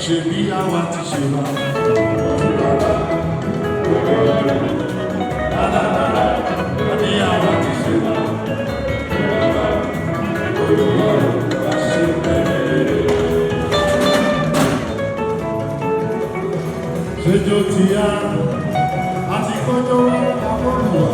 Ṣe bí àwa ti ṣe wá. Bàbá Olúwa, lálálálá, àní àwa ti ṣe wá. Bàbá Olúwa, wá ṣe bẹ́ẹ̀. Ṣéjó ti yá, àti kọjọ́ wá àbọ̀lùwà.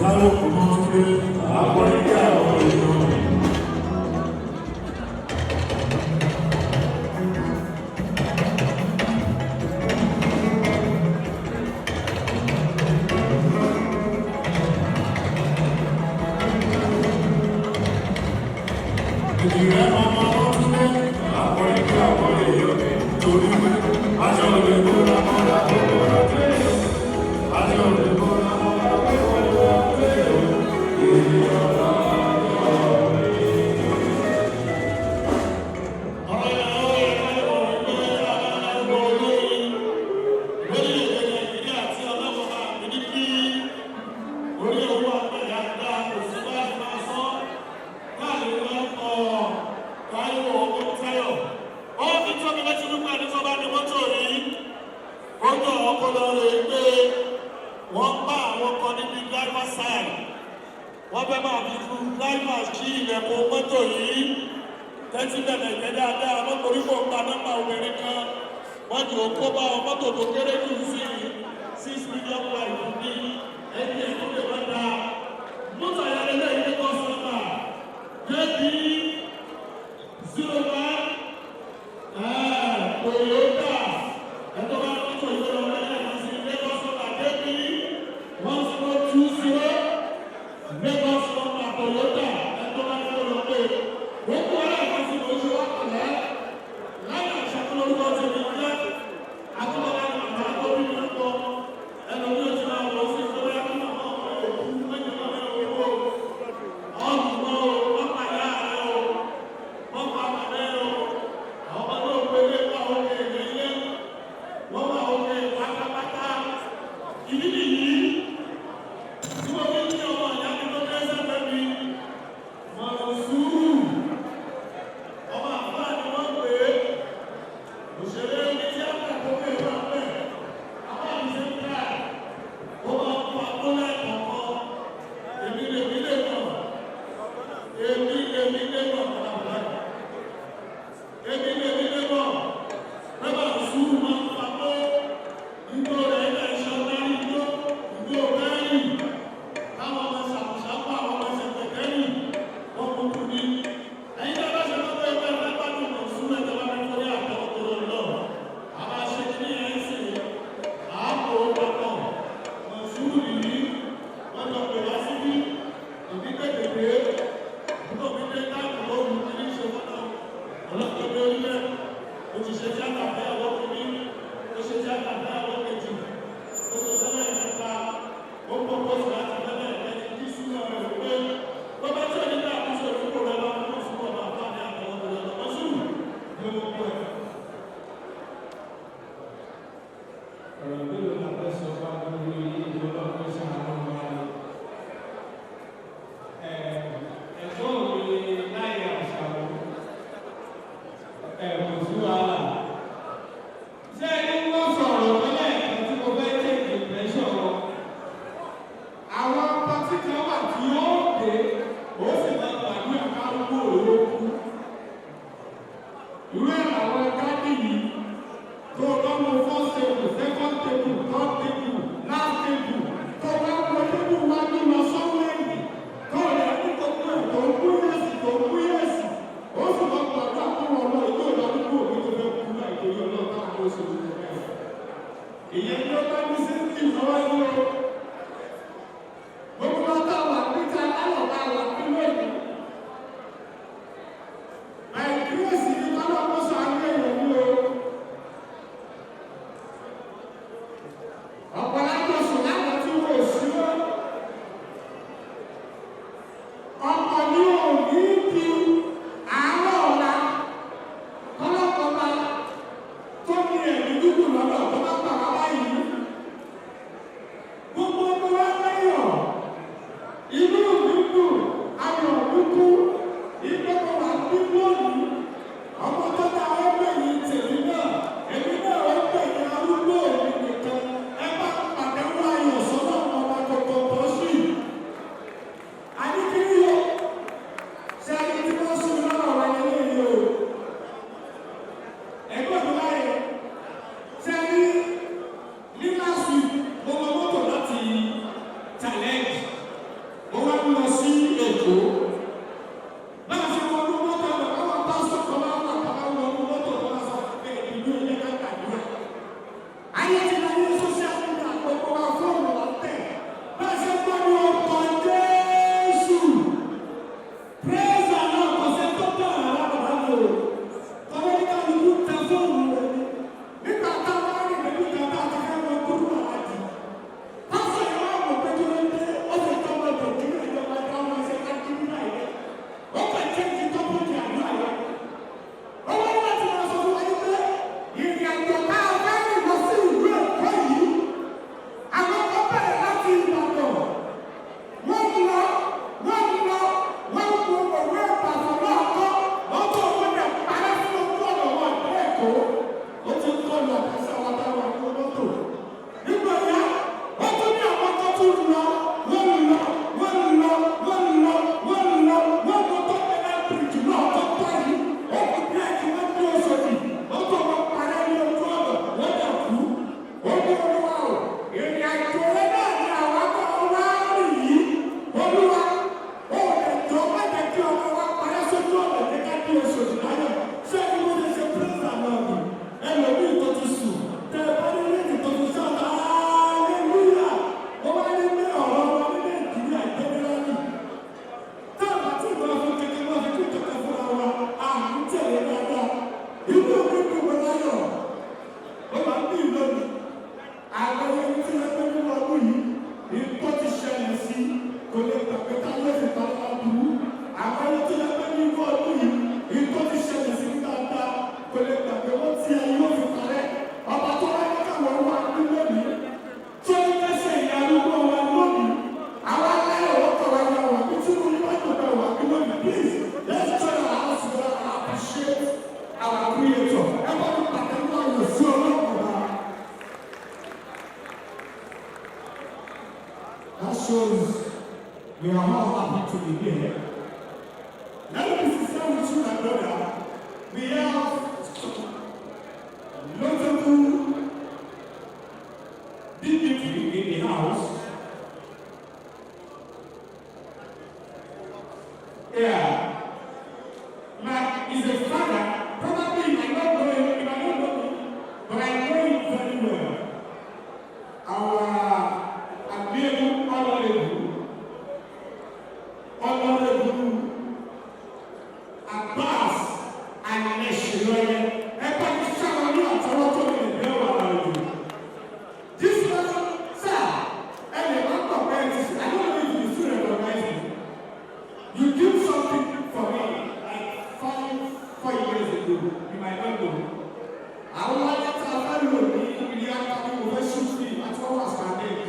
Táwọn ọmọ pé àwọn ilé àwọn èèyàn. Ìrẹ́ ọmọ ọdún lé àwọn ilé àwọn èèyàn torí pé aṣọ òde bóra mọ́ra tó bóra tẹ́lẹ̀. Aṣọ òde bóra mọ́ra tó bóra tẹ́lẹ̀. Èèyàn Ọ̀rọ̀ ìyàwó ẹ̀rọ ìgbẹ́ àwọn olórin lórílẹ̀-èdè Nàìjíríà tí ọlọ́wọ́ bá mi ní kí orí owó àpẹẹrẹ àgbà kò sí bá ti máa sọ káàlì lọ́kọ̀ Táíwò Olútáyọ̀. Ó fi tóbi létí wípé ẹni tó bá ní mọ́tò rí ó jọ ọkọ lọ rè pé wọ́n bá àwọn kan níbi driver side, wọ́n fẹ́ máa fi fún driver sí ilẹ̀kùn mọ́tò yìí. Tẹ́tí bẹ̀rẹ̀ jẹ́ dáadáa lọ́kùnrin kò gba nọ́mbà obìnrin kan, wọ́n jù ó kó bá ọ. Mọ́tò tó kéré jù sí 6 million life ní ẹni ẹ̀ tó lè wá da mọ́tò ayálégbé yìí. Lagos number JP 01 Toyota. Ẹ̀tọ́ bá mọ́tò yìí lọ lẹ́yìn sí Lagos number JP 1020, Lagos number Toyota. Ẹ̀tọ́ bá mọ́tò lọ pé gbogbo aláìsí ló ṣe wá pẹ̀lẹ́ láyé àṣàkóso. Orúkọ tèmi jẹ́ Akíndọ́lá ní màmá tó bí mi lọ́kọ. Ẹlòmí ò ti máa wọ̀ sí ìfowópamọ́ kí màmá ọmọ òkú mẹ́jọ náà mẹ́rin owó ọ̀hún o. Wọ́n pa ìyá rẹ o, wọ́n pa bàbá rẹ o. Àwọn ọmọ náà pé ilé wà òkè ilé, wọ́n wà òkè pátápátá. Ìdí nìyí tí mo fi ń ní ọmọ ìyá mi tó dé sẹ́fẹ̀ẹ́ mi mọ̀rọ̀ sùúrù. Ọmọ àfáà ni wọ́n pè é, òṣèré ní tíátà tó pè é wà pẹ́ àwọn àmì ń ká ó máa ń fa kólẹ̀ kọ̀ọ̀kan. Èmi lèmi lè mọ̀, èmi lèmi lè mọ̀ kọ̀ọ̀kan, èmi lèmi lè mọ̀ rẹ́bà sùúrù máa ń fa kó igbó rẹ̀ ilẹ̀ iṣẹ́ ọ̀dárí igbó igbó bẹ́ẹ̀rì táwọn ọmọ ṣàkóṣàkó, àwọn ọmọ ṣẹ̀pẹ̀tẹ́rì wọ́n kúkú ní. Ẹ̀yin tó bá ṣe lọ́wọ́ ẹgbẹ́ ẹgbẹ́ bá dùn mọ̀ sún ẹ̀jẹ̀ bá mi torí àtọwọ́ tó lọ lọ. Àwọn aṣèkí ní ẹ̀ ń sìn àápò papọ̀ mọ̀ sùúrù yìí wọ́n jọ pè wá síbí ìbí kékeré nígbà mi dé táàbù lóhùn kí ní ṣe fọ́nà ọlọ́pàá orílẹ̀. Ó ti ṣe tíátà fẹ́ ọwọ́ kìíní, ó ṣe tíátà fẹ́ ọwọ́ kejì, ó ṣe tẹ́lẹ̀ ìkẹta, ó pọ̀ pọ̀ sí láti tẹ́lẹ̀ ẹni kí súnmọ́ rẹ̀ pé bọ́bá tí ò ní ká àkóso ìdúgbò rẹ̀ lọ fún ọ̀sùn ọ̀nà àbáni àtọwọ́ tó lọ lọ́sùn ní gbogbo ẹ̀. Ọ̀rọ̀ mélòó la fẹ́ sọ bá lórí ìjọba tó ṣàánú wa ni? Ẹ̀gbọ́n mi láyé àṣàwọ̀ ẹ̀ kò sí wàhálà. Ṣé ẹni wọ́n sọ̀rọ̀ tẹ́lẹ̀ kan tí mo fẹ́ take impression wọn? Àwọn party kan wà tí ó dé, ó sì máa gbàdúrà kárúgbó òru kú. Irú ẹ̀ làwọn gádì yìí tó o bá wo first table, second table, third table, last table, tó o bá wo table wájú lọ sọ́wọ́ ẹ̀yìn, tó o lè ní gbogbo ẹ̀ tó ń kú yẹ̀sì tó ń kú yẹ̀sì, ó sì máa gbàdúrà fún wọn lọ ìjọ ìdádúgbò mi tó fẹ́ kú láì torí ọlọ́run táwọn tó ṣe ojú ẹ̀. Ìyẹn ló bá ní sixty lọ́wọ́ ní o. Gbogbo wa tá a wà níta láyọ̀ tá a wà nínú èdè. Àìkíyèsí ni kọ́lọ́ kó sọ ayé èèyàn ní o. Ọ̀pọ̀lọpọ̀ sùn láwọn tí wọ́n ò sí mọ́. Ọkọ̀ ní òní di àárọ̀ ọ̀la. Kọ́lọ́kọ́ máa tó ní ẹ̀mí dúdú lọ́dọ̀ tó bá gbà wá báyìí. Àwọn ẹni tí wọ́n gbé nínú ọdún yìí, ìtọ́ ti ṣẹlẹ̀ sí kò lè gbàgbé táyé fi ta láburú. Àwọn ẹni tí wọ́n gbé nínú ọdún yìí, ìtọ́ ti ṣẹlẹ̀ sí ní dáadáa kò lè gbàgbé wọ́n tí ẹ yóò fi parẹ́. Ọba tó wáyé káwọn wá ní lónìí, tó ní kẹsẹ̀ ìyá arúgbó wa lónìí, àwọn aláyọ̀ wọ́pọ̀ wá yà wá bí tí mo ní wọ́n tó wà ní lónìí. Please, let's join our hands together and appreciate our creator. Ẹ bá mi pàtẹ́wọ́ ayọ̀ sí Ọlọ́run ọba. That shows we are all happy to be here. Let me be sincere with you, my brother. We have notable dignity in the house. Yeah. Like, he's a father. Probably you might not know him, you might not know him, but I know him very well. Our amiable honorable, Honorable Abbas Aleshinloye. Ẹ bá mi sáwọn ní àtọwọ́ tó lè bẹ́ wà lójú. This man, sir, ẹ lè má gbọ̀ pé ẹ ti sè, I don't know if you still recognize me. You did something for me like 5, 4 years ago. You might not know. Àwọn ayé tá a fẹ́ lò ní ilé akábí mo fẹ́ shoot film àti wọ́n wà stranded.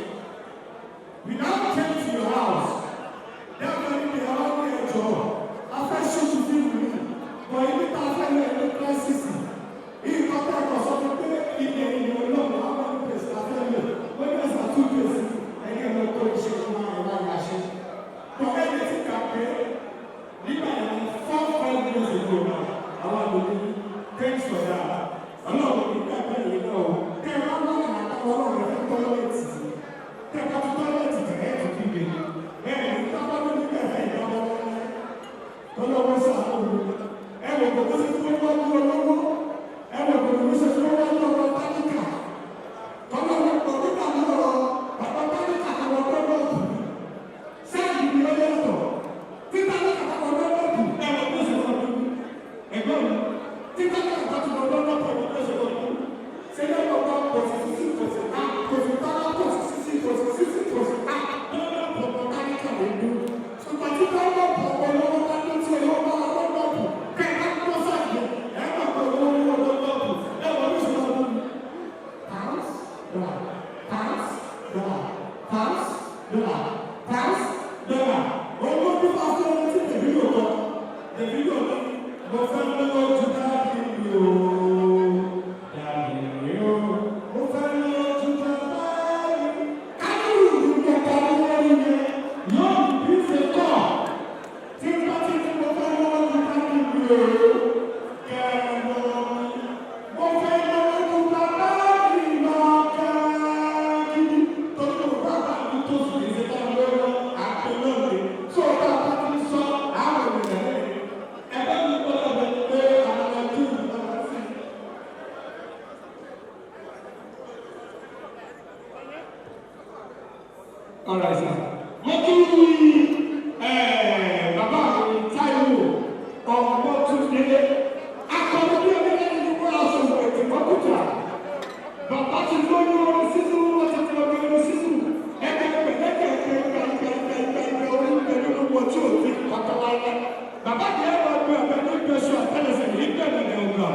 We now came to your house. That very day, àwọn ní ẹjọ́, a fẹ́ shoot film mi. But ibi tá a fẹ́ lọ ní crisis. Nǹkan tẹ́ ẹ̀kọ́ sọ fún pé ilẹ̀ ilẹ̀ ọlọ́run, how many days la fẹ́ lò? Wọ́n ní ẹ̀sà 2 days ẹ̀yìn ẹ̀rọ tó ṣe máa ẹ̀ wá yà ṣe. But ẹni tí kà pé nígbà yẹn 4, 5 years ago now, àwọn àgbòdì, thanks for that. Ọlọ́run ní gbàgbé yìí náà o. Tẹ́ ẹ bá wà ní àtàwọn ọlọ́run fẹ́ toilet. Tẹ́ ẹ bá tún toilet tẹ̀ ẹ́ tún kígbe. Ẹ ẹ̀ ní tábà lórí bẹ̀rẹ̀ ìjọba tọ́lọ́wọ́ sàánú. Ẹ wò kò tó ṣe tí wọ́n wá ní olówó. Ẹ wò kò tó ṣe tí wọ́n wá ní ọmọ tálíkà. Tọ́lọ́wọ́ pọ̀ nígbà náà bàbá tálíkà àwọn dọ́lọ́ọ̀pù. Sáàdì ni ó yàtọ̀. Tí tálíkà àwọn dọ́lọ́ọ̀pù ẹ wò tó ṣe wọ́n dúró. Ẹ̀gbọ́n mi, tí tálíkà bá ti wọ dọ́lọ́ọ̀pù ẹ wò tó ṣe wọ́n dúró. Ṣé lọ́wọ́ bá kò sí sí kò sí á kò sí tálá kò sí sí kò sí sí kò sí á dọ́lọ́ọ̀pù ọmọ tálíkà ló dúró. Ṣùgbọ́n tí dọ́lọ́ọ̀pù ọmọ olówó bá dé tí olówó bá wà dọ́lọ́ọ̀pù kẹ́ ẹ bá gbọ́ sáàdì ẹ má gbọ́ olówó wọ dọ́lọ́ọ̀pù ẹ wọ́n ní sọ́dọ̀ ọdún. Pounds, dollar, pounds, dollar, pounds, dollar, pounds, dollar. Owó bí wọ́n fún ohun tí Davido kọ. Davido ní mo fẹ́ lọ́wọ́ ju daddy mi o. Daddy mi o. Mo fẹ́ lọ́wọ́ ju bàbá mi. Kálíwù ní mo kọ́ lórí yẹn. Yóò bí ṣe kọ́. Tí n bá ti ní mo fẹ́ lọ́wọ́ ju daddy mi o. Kẹ̀lọ́ mi. Mo fẹ́ lọ́wọ́ ju bàbá mi lọ kẹ́kiri. Torí mo bá bá mi tó sì lè ṣe tán lọ́wọ́ àpẹlọ́ọ̀lẹ̀. Tó o bá bá ti sọ àwọn ènìyàn rẹ̀. Ẹgbẹ́ mi gbọ́dọ̀ bẹ pé àwọn ẹbí mi lọ́wọ́ sí. All right, sir. Mo kí bàbá mi Táíwò Ọmọtúndé. Akọni bí ẹni lẹ́nu ní wọ́n aṣọ ètò ìmọ̀kúta. Bàbá ti lóyún orin sísú, wọ́n ti lóyún orin sísú. Ẹgbẹ́ pẹ̀lẹ́kẹ̀ gbẹ̀gbẹ̀gbẹ̀gbẹ̀ orí ń bẹ nínú wọn tí ò ti kọ́tọ́ láyé. Bàbá mi ẹ̀ máa gbé ọ̀bẹ ní gbèsè àtẹlẹsẹ̀ yìí bẹ̀rẹ̀ ní ọgbà.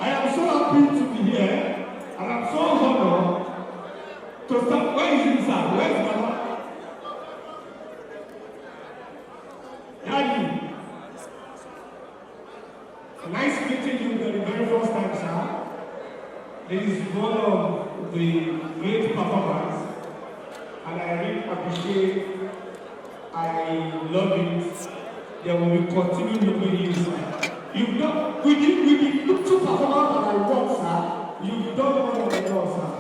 I am so happy to be here and I'm so honoured to start. Where is he, sir? Where is Baba? Daddy, nice meeting you for the very first time, sir. This is one of the great performers, and I really appreciate. I love it. There will be continue looking you, sir. You've done with the two performance that I want, sir. You've done more than enough, sir.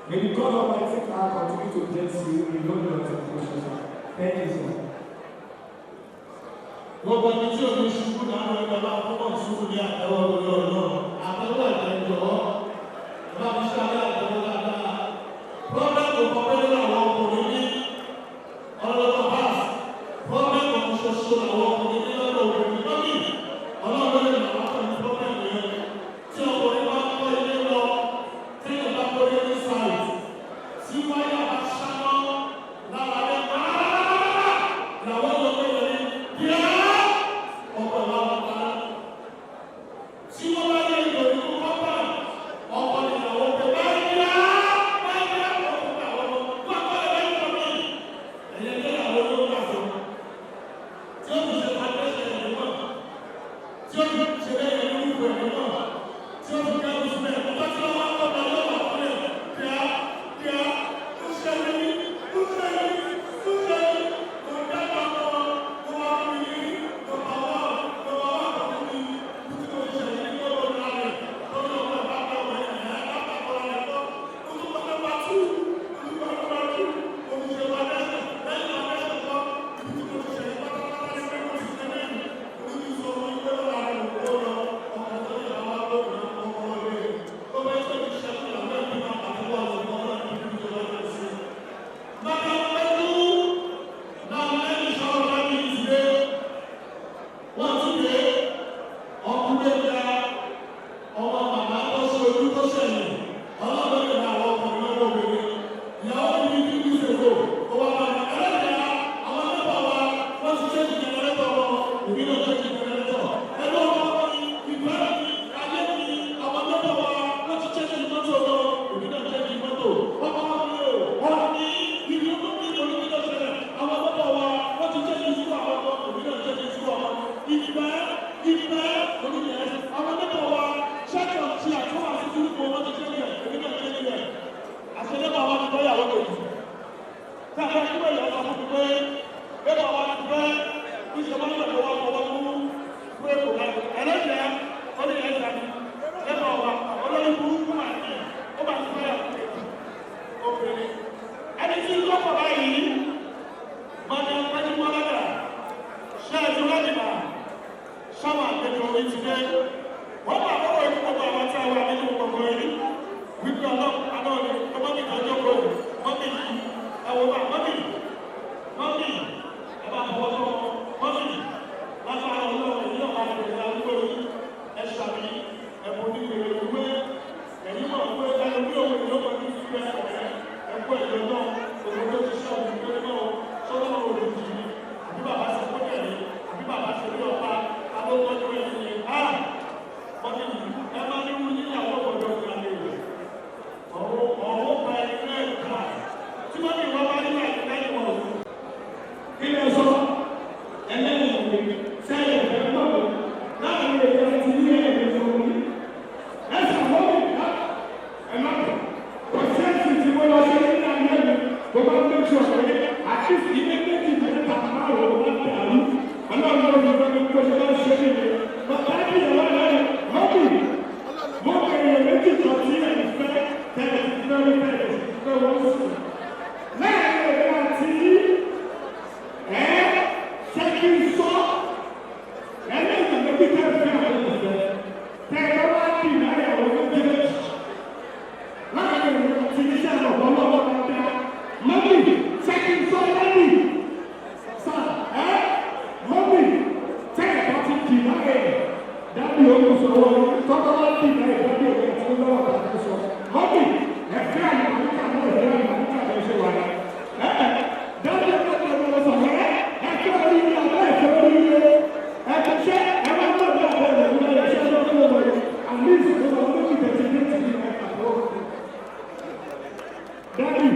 May the God Almighty continue to bless you in all your temptations, sir. Thank you, sir. Gbogbo ẹni tí omi ṣubú náà lọ bá fún náà ṣubú ní àtẹ́wọ́ lórí Ọlọ́run, àtẹ́wọ́ ẹ̀jẹ̀ jọ̀ọ́ ẹ bá mi ṣe alẹ́ àtẹ́wọ́ dáadáa. Problem kan péré làwọn ọkùnrin ní ọlọ́wọ́ báàsì, problem kan ṣoṣo làwọn ọkùnrin ní lọ́dọ̀ obìnrin lọ́bì. Ọlọ́run lè lọ́wọ́ pẹ̀lú problem yẹn. Tí ọkùnrin bá kọ́ ilé lọ, tí ìyẹn bá kọ́ ilé ní site, ṣe wọ́n lọ́dọ̀ wá fọwọ́ mú fún èkó báyìí. Ẹlẹ́jẹ̀ ó ní ẹ̀ṣẹ̀ mi lẹ́nu ọ̀wà olórí burúkú máa ní ó máa ti fẹ́ obìnrin. Ẹni tí ń lọ́pọ̀ báyìí mọ́ni pẹ́jú mọ́lẹ́dà ṣé ẹ ti rẹ́dì mà ṣáwọn àgbẹ̀jọ orí ti dé. Wọ́n máa kọ́kọ́ ikú gbogbo àwọn tí a wà nínú gbogbo yìí wípé ọlọ́run anáà ni ọmọ mi kan jókòó mọ́mì yìí ẹ̀wọ̀n bá mọ́mì mọ́mì ẹ bá fọwọ́ sọ mọ́mì lágbára ọlọ́run èyí náà máa bẹ̀rẹ̀ arúgbó yìí ẹ ṣàmì ẹ̀bùn onígbèrè ìwé ẹ̀yìn mọ̀ pé ẹlòmí òun ìlú ọmọ ní ìfẹ́ ọ̀rẹ́ ẹ̀kọ́ ẹ̀jọ̀ náà òun tó ti ṣe òun ìgbé náà sọ́dọ̀ òun jì ní àbí bàbá ṣe kókẹ̀lé àbí bàbá ṣe rí ọ̀pá alótọ́jú ẹ̀yìn ni á mọ́mì ẹ má ní wú níyàwó ọ̀dọ́ ìgbàlè ọ̀rọ̀ ọ̀pá ẹgbẹ́ ìgbà tí mọ́mì wọ́n bá nígbà ìgbà ìwọ̀n Kí lẹ sọ? Ẹlẹ́yìn òwe sẹ́yìn ẹ̀fẹ́ gbọ́dọ̀ láàrin èdè àti ní ẹ̀ẹ́dẹ̀ sọ wí. Ẹ sàmọ́ mi ká ẹ má bọ̀. Kò sí ẹ̀sìn tí mo lọ ṣe ní ayé mi. Mo máa ń make sure pé at least ilé méjì mẹ́ta márùn-ún máa ń dàrú. Ọlọ́run ló ń gbọ́ mi kó ṣe máa ń ṣe nìyẹn. Bàbá mi ìyàwó rẹ̀ mọ́mì. Mo kẹ̀yìn méjì kan tí ẹ̀ ń fẹ́ tẹ̀lé ti fẹ́ rí tẹ̀lé ti fẹ́ wọ́n sùn. Láàrin èdè àti ẹ ṣé kí n sọ ẹlẹ́yìn méjì tẹ́ fẹ́ àwọn ìfẹ́ tẹ́ ẹ bá dì láyà àwọn méjèèjì láàrin ìlú àti iṣẹ́ àlọ́kọ́ lọ́wọ́ dáadáa mọ́mì ṣé kí n sọ lẹ́yìn sà ẹ mọ́mì tẹ́ ẹ bá ti dì láyà ẹ̀ dábì òkú sọ̀rọ̀ tọ́tọ́ bá dì láyà dábì òkú àti lọ́wọ́ tàbí sọ mọ́mì ẹ̀fẹ́ àlùbáríkà náà ẹ̀fẹ́ àlùbáríkà náà ṣe wà ẹ̀ ẹ̀ dábì òkú sọ̀rọ̀ ẹ̀ ẹ̀fẹ́ oríire àbẹ́ ẹ̀fẹ́ oríire ẹ̀fẹ́ ṣẹ́ ẹ máa ń lọ bí abẹ́ rẹ̀ nígbà yẹn ṣẹ́ lọ́wọ́ lọ́wọ́ yẹn àmì ìsìnkú ọmọ méjì tẹ̀sí ní ti ní ẹ̀ka tó. Dábì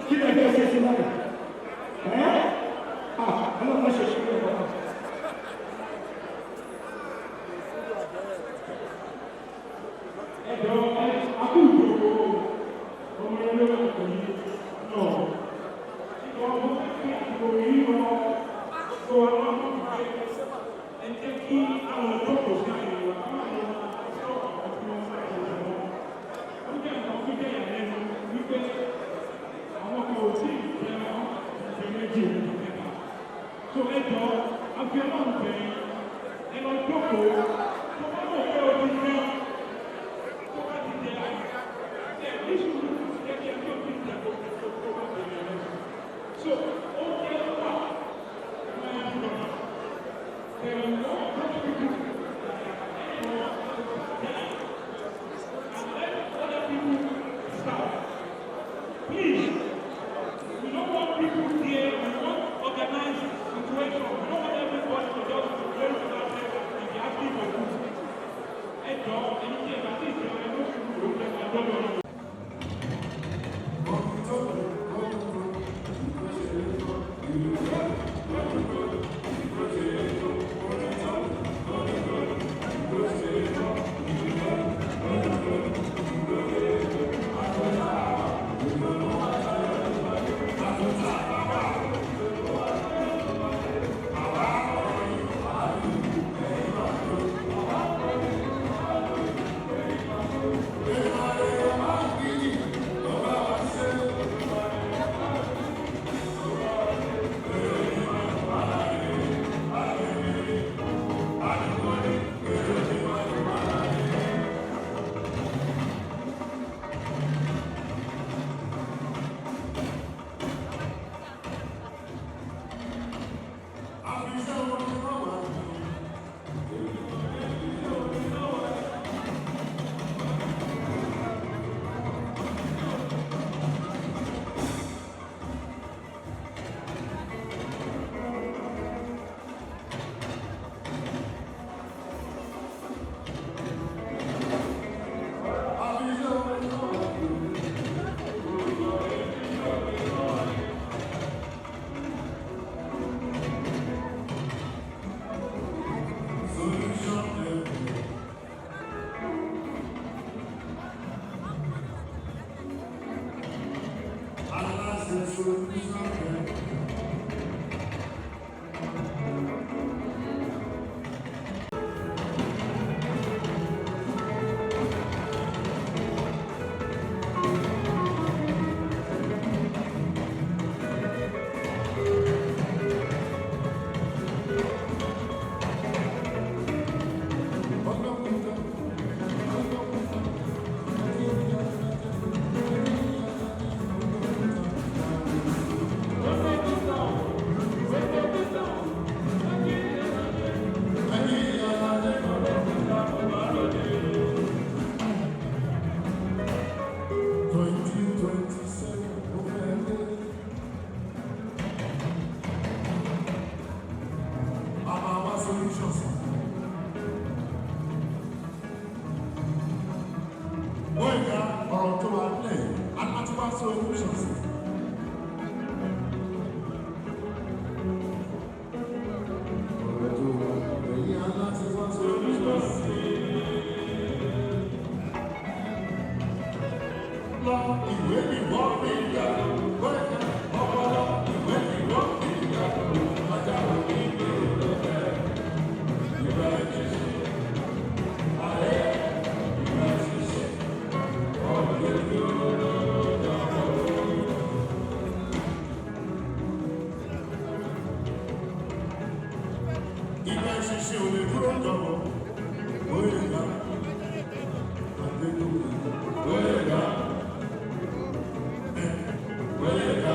kí lè fẹ́ ṣe sí láyà ẹ́ à ọlọ́pàá ṣe ṣe lọ́wọ́. Ẹjọ́ ẹ akúgbò ọmọ ẹgbẹ́ ọkùnrin náà ìjọ ọmọ fẹ́ àkókò yìí lọ tó àwọn ọmọ ẹ jẹ́ kí àwọn jókòó sí àyè wa kí àwọn ọ̀ṣọ́ ọ̀pọ̀ tí wọ́n máa ṣe wọn. Ó jẹ́ nǹkan tó jẹ́ ìyàlẹ́nu wípé àwọn kan ò tí ì jẹ́ wọn jẹ méjì ní mẹ́ta. So ẹjọ́ afi ọlọ́run bẹ̀ ẹ lọ jókòó tó bá mọ̀ pé o ti jẹun tó bá ti jẹ ẹ ní sùúrù jẹ́ kí ẹ tó ti jẹ kó tó tó bá ti jẹ lọ. So oúnjẹ wà máa ń lọ. There are no people and let other people starve. Please, we don't want people here, we want organized situation. We don't want everybody to just go to that place and be asking for food. Ẹ jọ̀ọ́, ẹni tí ẹ bá ti jẹun, ẹ ló sùúrù ló jẹ́ ká dọ́dọ̀ lọ. Solution. Solutions. Ọ̀rẹ́ tó wà lẹ́yìn aláti wá solutions. Lọ ìwé mi wọ́n fi yà wẹ́ẹ̀kẹ́ ọpọlọ ìwé mi wọ́n fi yà ọjà òní lè lọ́fẹ̀ẹ́. Ìgbà ìṣiṣẹ́ ààrẹ ìgbà ìṣiṣẹ́ ọ̀gbẹ́ lọ́dọ̀. Ìgbà ìṣiṣẹ́ ò lè dúró jọ̀wọ́. Oyè ga, Adédọ́gbò, oyè ga, oyè ga,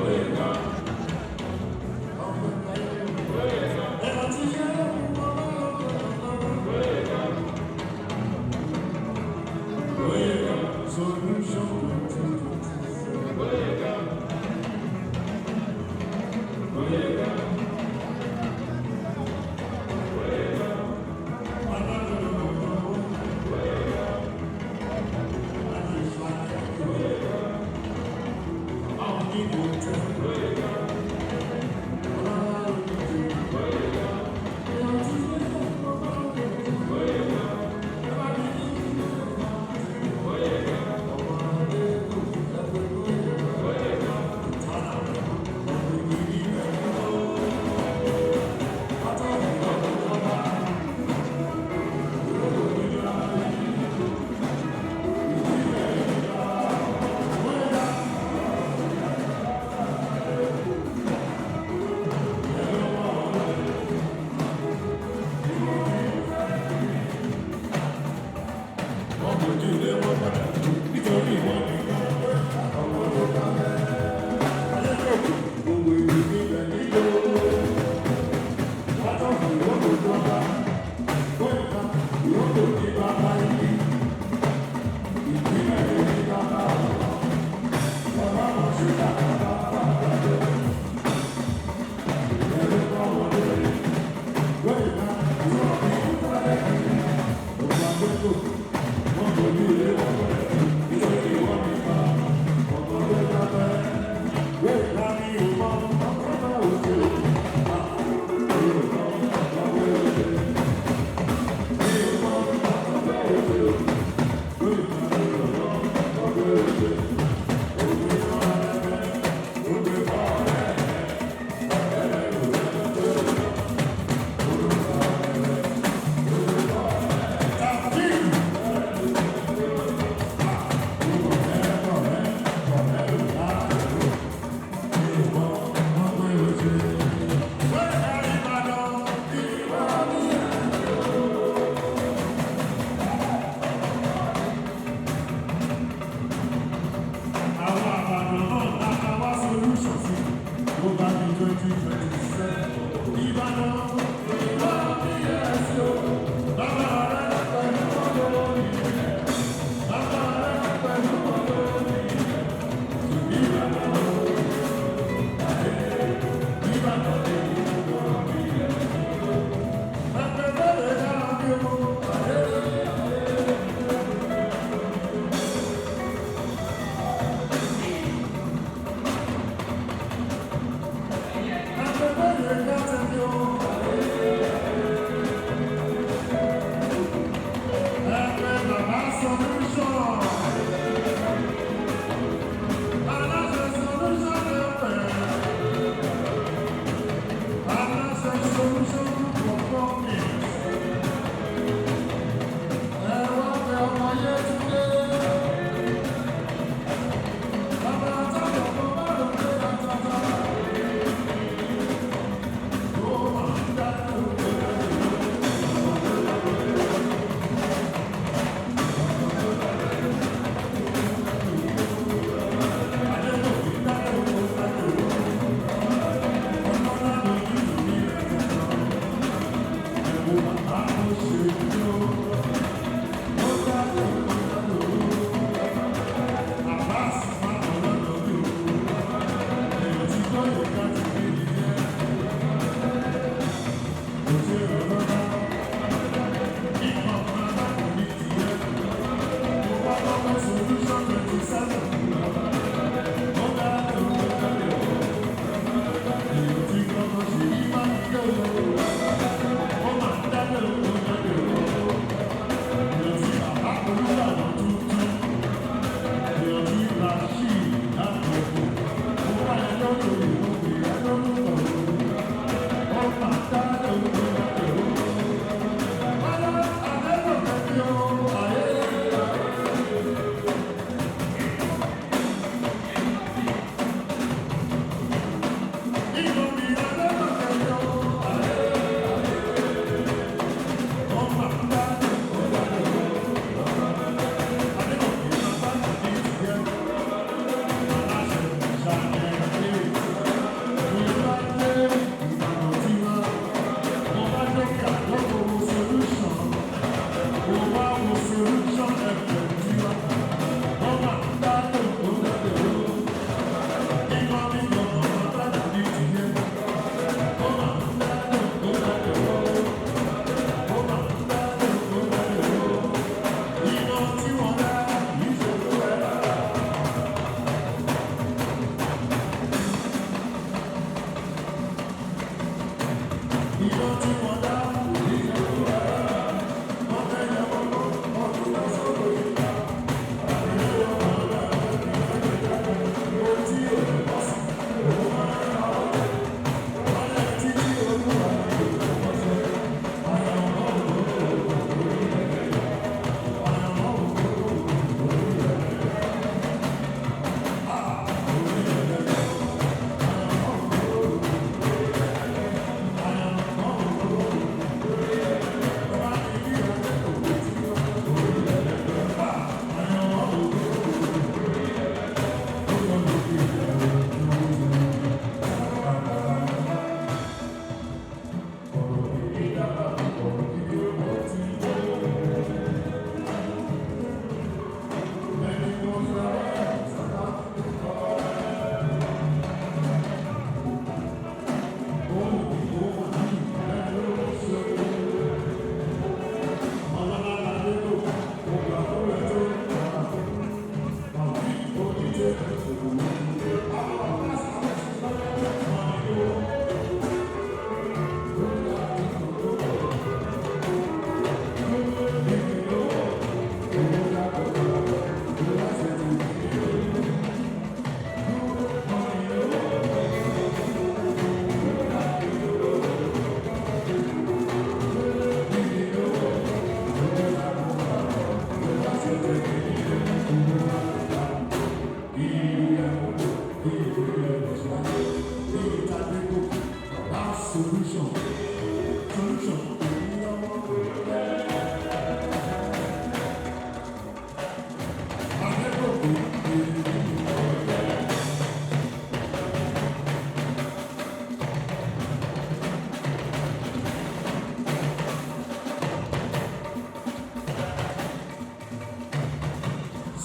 oyè ga. Ẹ̀rọ ti yẹ oyè ga, solution 2027. Oyè ga, oyè ga.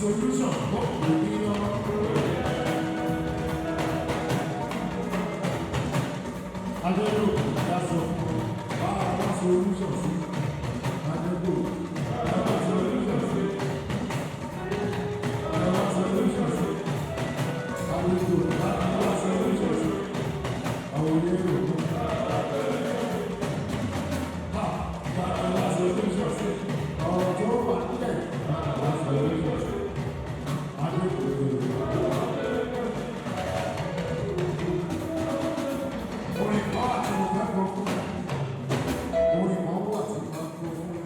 solution ó kò ní ọ. Adégòkè dá sọ fún ọ, bá a wá solution sí. Adégòkè bá a wá solution sí. Bá a wá solution sí. Adégòkè bá a wá solution sí. Àwọn onírò bá a wá solution sí. Ọ̀rọ̀ tó wà nílẹ̀ bá a wá solution sí. Adégòkè. Orin kan wà tí mo fẹ́ kọ fún ẹ. Orin kan wà tí mo fẹ́ kọ fún ẹ.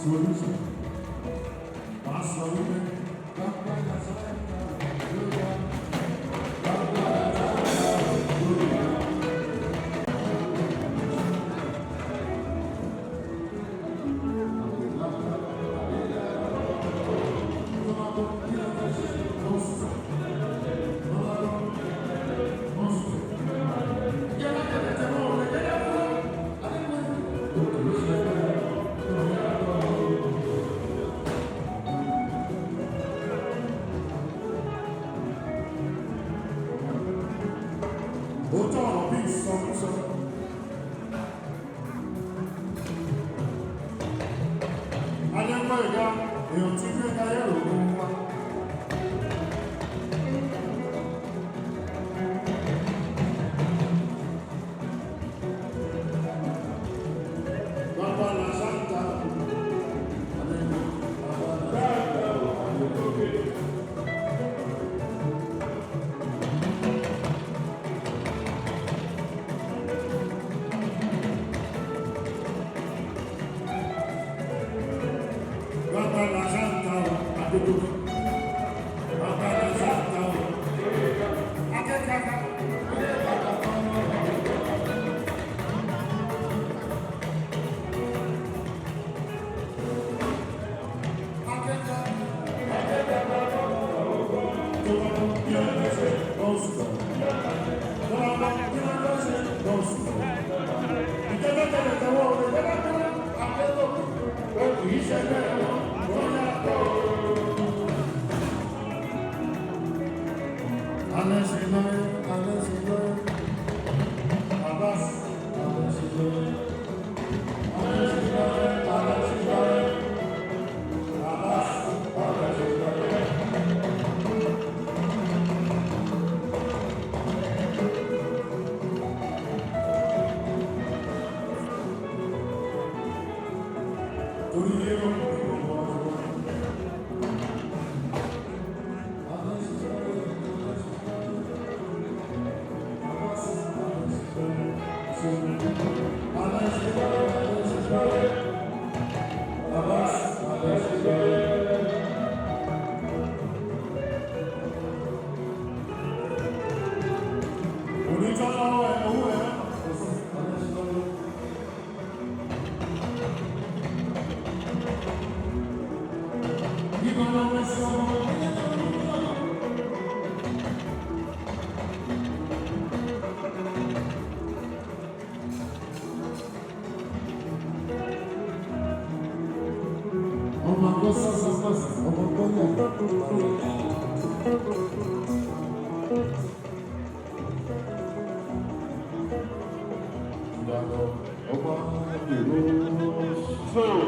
Solution. Màá sọ wípé gbàgbà yàtọ̀ ẹ̀ka ló wà. Gbàgbà yàtọ̀ ẹ̀ka ló wà. Òótọ́ ọ̀rọ̀ bí ìsọkúsọ. Adéńkọ́ ìdá èèyàn tí gbé káyé òògùn wa. Bàbá làṣà ń ta Adéńkọ́ bàbá làṣà ń ta Adéńkọ́. Bàbá làṣà ń ta Adéńkọ́. Bàbá làṣà ń ta Akẹ́kọ̀ọ́. Torí yẹ́rọ Onítọ́lọ́wọ́ ẹ̀ owó ẹ̀ Ọmọ akọ́ sọ́sọ́sọ́, ọmọ akọ́ yàrá. Ìbàdàn ọba èrò sọ̀rọ̀.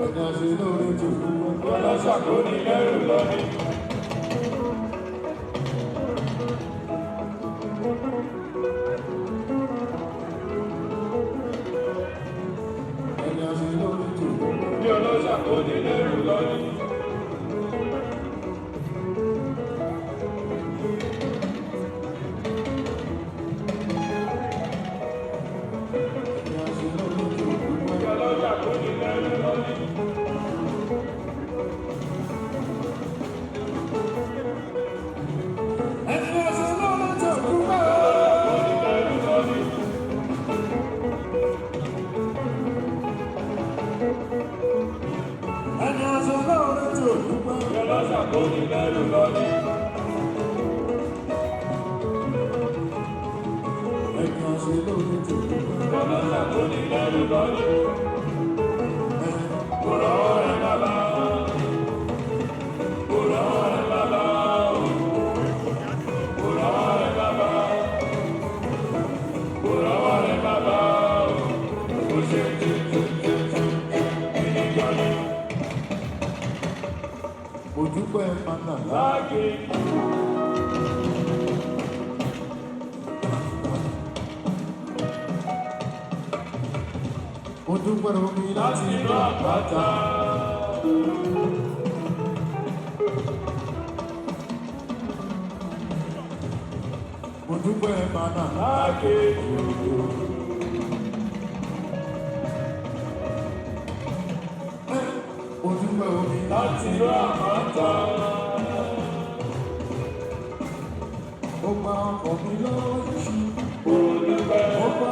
Ẹ̀dá ṣe lóore jù Ọlọ́ṣà kò ní lẹ́rù lọ́ní. Ẹ̀dá ṣe lóore jù Bí ọlọ́ṣà kò ní lẹ́rù lọ́ní. Ẹ̀dá ṣe lóore jù Bí ọlọ́ṣà kò ní lẹ́rù lọ́ní. ṣe lórí tèmi. Ọlọ́jà tó ní lẹ́rù lọ́dún. Kò rọ́wọ́ rẹ̀ bàbá. Kò rọ́wọ́ rẹ̀ bàbá. Kò rọ́wọ́ rẹ̀ bàbá. Kò rọ́wọ́ rẹ̀ bàbá. Ó ṣe tuntun gidi gan ni. Mo dúpẹ́ mánà Láàgé. Mo dúpẹ́ omi láti inú àpáta. Mo dúpẹ́ mánà Láàgé. Mo dúpẹ́ omi Láti inú àpáta. Ó gba ọkọ̀ mi lọ́wọ́ iṣu. Mo dúpẹ́. Ó gba